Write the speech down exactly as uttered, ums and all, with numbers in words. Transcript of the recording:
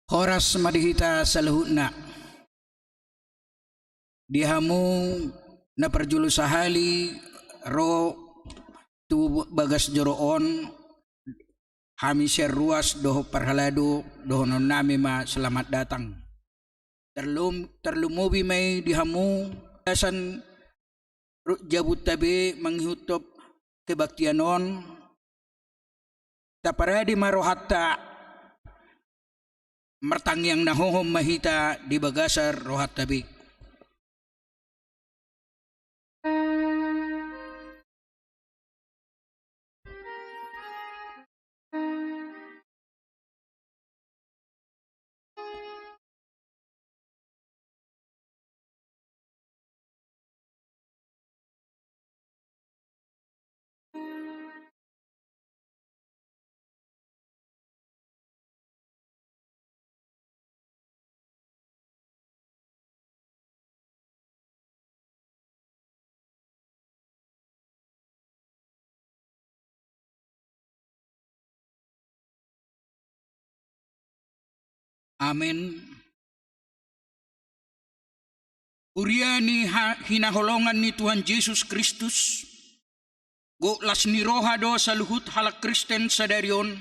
Horas ma di hita saluhutna. Di hamu na parjolo sahali ro tu bagas joro on, hami sian ruas dohot parhalado, dohononnami ma selamat datang. Tarlum-, tarlumobi ma i di hamu bagasan ro-, jabunta be mangihuthon kebaktian on. Taparade ma rohanta, martangiang na hohom ma hita di bagasan rohanta be. Amen. Huria ni ha-, hinaholongan ni Tuhan Jesus Kristus, gok las ni roha do saluhut halak Kristen sadari on,